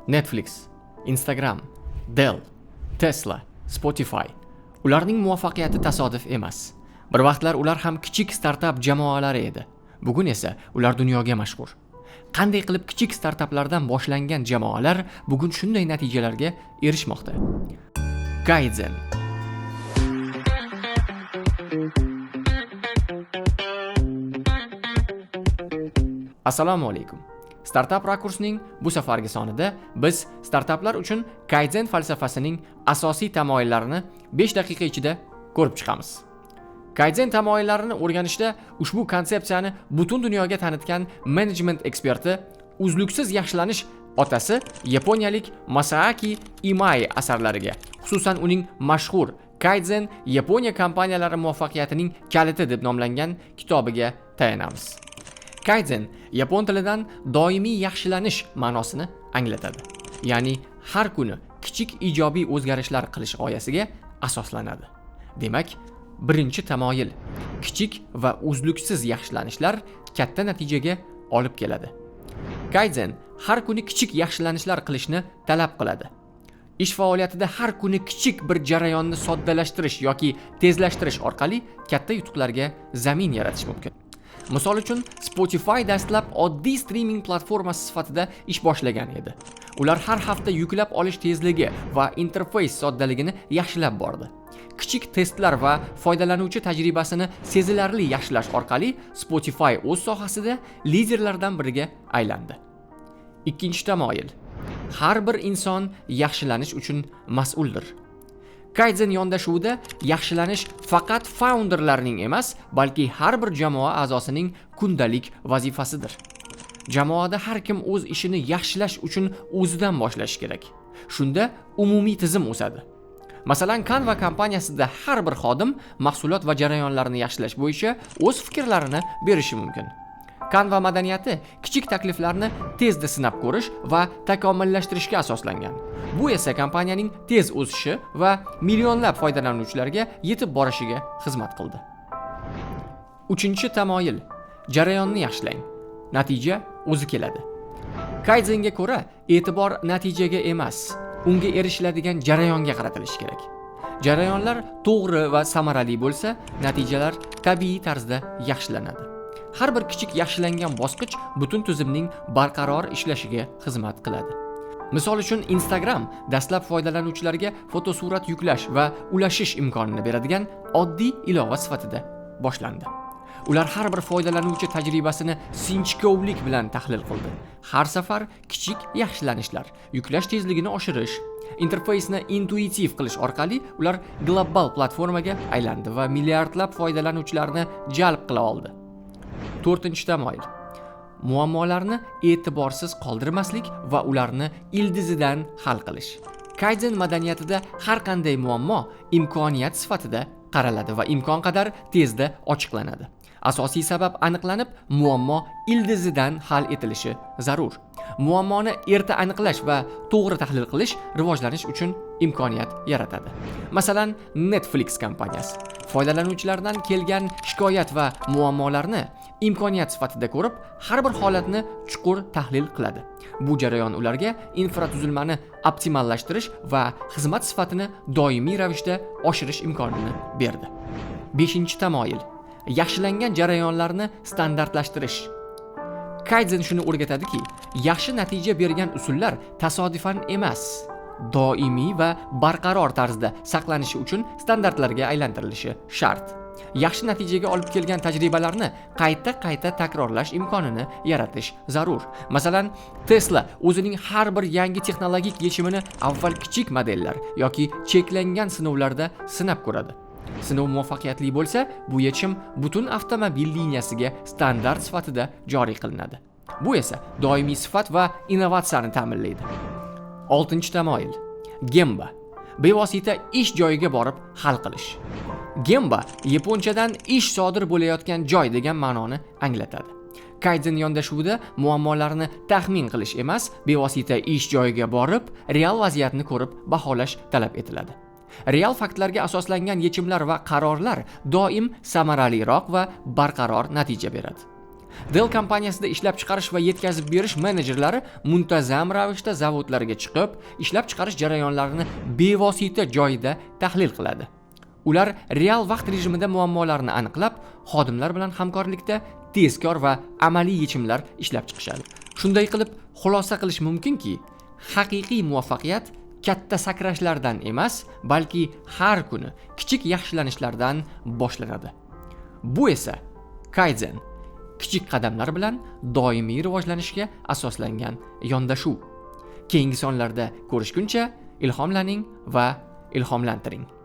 Netflix, Instagram, Dell, Tesla, Spotify. Ularning muvaffaqiyati tasodif emas. Bir vaqtlar ular ham kichik startap jamoalari edi. Bugun esa ular dunyoga mashhur. Qanday qilib kichik startaplardan boshlangan jamoalar bugun shunday natijalarga erishmoqda? Kaizen. Assalomu alaykum. Startup Rakursning bu safargi sonida biz startaplar uchun Kaizen falsafasining asosiy tamoyillarini 5 daqiqa ichida ko'rib chiqamiz. Kaizen tamoyillarini o'rganishda ushbu konsepsiyani butun dunyoga tanitgan menejment eksperti, uzluksiz yaxshilanish otasi yaponiyalik Masaaki Imai asarlariga, xususan uning mashhur Kaizen Yaponiya kompaniyalari muvaffaqiyatining kaliti deb nomlangan kitobiga tayanamiz. Kaizen yapon tilidan doimiy yaxshilanish ma'nosini anglatadi. Ya'ni har kuni kichik ijobiy o'zgarishlar qilish g'oyasiga asoslanadi. Demak, birinchi tamoyil kichik va uzluksiz yaxshilanishlar katta natijaga olib keladi. Kaizen har kuni kichik yaxshilanishlar qilishni talab qiladi. Ish faoliyatida har kuni kichik bir jarayonni soddalashtirish yoki tezlashtirish orqali katta yutuqlarga zamin yaratish mumkin. Misol uchun, Spotify dastlab oddiy streaming platformasi sifatida ish boshlagan edi. Ular har hafta yuklab olish tezligi va interfeys soddaligini yaxshilab bordi. Kichik testlar va foydalanuvchi tajribasini sezilarli yaxshilash orqali Spotify o'z sohasida liderlardan biriga aylandi. Ikkinchi tamoyil. Har bir inson yaxshilanish uchun mas'uldir. Kaizen yondashuvida yaxshilanish faqat founderlarning emas, balki har bir jamoa a'zosining kundalik vazifasidir. Jamoada har kim o'z ishini yaxshilash uchun o'zidan boshlashi kerak. Shunda umumiy tizim o'sadi. Masalan, Canva kompaniyasida har bir xodim mahsulot va jarayonlarni yaxshilash bo'yicha o'z fikrlarini berishi mumkin. Canva madaniyati kichik takliflarni tezda sinab ko'rish va takomillashtirishga asoslangan. Bu esa kompaniyaning tez o'sishi va millionlab foydalanuvchilarga yetib borishiga xizmat qildi. Uchinchi tamoyil. Jarayonni yaxshilang. Natija o'zi keladi. Kaizenga ko'ra, e'tibor natijaga emas, unga erishiladigan jarayonga qaratilishi kerak. Jarayonlar to'g'ri va samarali bo'lsa, natijalar tabiiy tarzda yaxshilanadi. Har bir kichik yaxshilangan bosqich butun tizimning barqaror ishlashiga xizmat qiladi. Misol uchun, Instagram dastlab foydalanuvchilarga fotosurat yuklash va ulashish imkonini beradigan oddiy ilova sifatida boshlandi. Ular har bir foydalanuvchi tajribasini sinchkovlik bilan tahlil qildi. Har safar kichik yaxshilanishlar, yuklash tezligini oshirish, interfeysni intuitiv qilish orqali ular global platformaga aylandi va milliardlab foydalanuvchilarni jalb qila oldi. To'rtinchi tamoyil. Muammolarni e'tiborsiz qoldirmaslik va ularni ildizidan hal qilish. Kaizen madaniyatida har qanday muammo imkoniyat sifatida qaraladi va imkon qadar tezda ochiqlanadi. Asosiy sabab aniqlanib, muammo ildizidan hal etilishi zarur. Muammoni erta aniqlash va to'g'ri tahlil qilish rivojlanish uchun imkoniyat yaratadi. Masalan, Netflix kompaniyasi foydalanuvchilardan kelgan shikoyat va muammolarni imkoniyat sifatida ko'rib, har bir holatni chuqur tahlil qiladi. Bu jarayon ularga infratuzilmani optimallashtirish va xizmat sifatini doimiy ravishda oshirish imkonini berdi. 5-chi tamoyil. Yaxshilangan jarayonlarni standartlashtirish. Kaizen shuni o'rgatadiki, yaxshi natija bergan usullar tasodifan emas, doimiy va barqaror tarzda saqlanishi uchun standartlarga aylantirilishi shart. Yaxshi natijaga olib kelgan tajribalarni qayta-qayta takrorlash imkonini yaratish zarur. Masalan, Tesla o'zining har bir yangi texnologik yechimini avval kichik modellar yoki cheklangan sinovlarda sinab ko'radi. Sinov muvaffaqiyatli bo'lsa, bu yechim butun avtomobil liniyasiga standart sifatida joriy qilinadi. Bu esa doimiy sifat va innovatsiyani ta'minlaydi. 6-chi tamoyil. Gemba. Bevosita ish joyiga borib hal qilish. Gemba yaponchadan ish sodir bo'layotgan joy degan ma'noni anglatadi. Kaizen yondashuvida muammolarni taxmin qilish emas, bevosita ish joyiga borib, real vaziyatni ko'rib baholash talab etiladi. Real faktlarga asoslangan yechimlar va qarorlar doim samaraliroq va barqaror natija beradi. Dell kompaniyasida ishlab chiqarish va yetkazib berish menejerlari muntazam ravishda zavodlarga chiqib, ishlab chiqarish jarayonlarini bevosita joyida tahlil qiladi. Ular real vaqt rejimida muammolarni aniqlab, xodimlar bilan hamkorlikda tezkor va amaliy yechimlar ishlab chiqishadi. Shunday qilib, xulosa qilish mumkinki, haqiqiy muvaffaqiyat katta sakrashlardan emas, balki har kuni kichik yaxshilanishlardan boshlanadi. Bu esa Kaizen, kichik qadamlar bilan doimiy rivojlanishga asoslangan yondashuv. Keyingi sonlarda ko'rishguncha ilhomlaning va ilhomlantiring.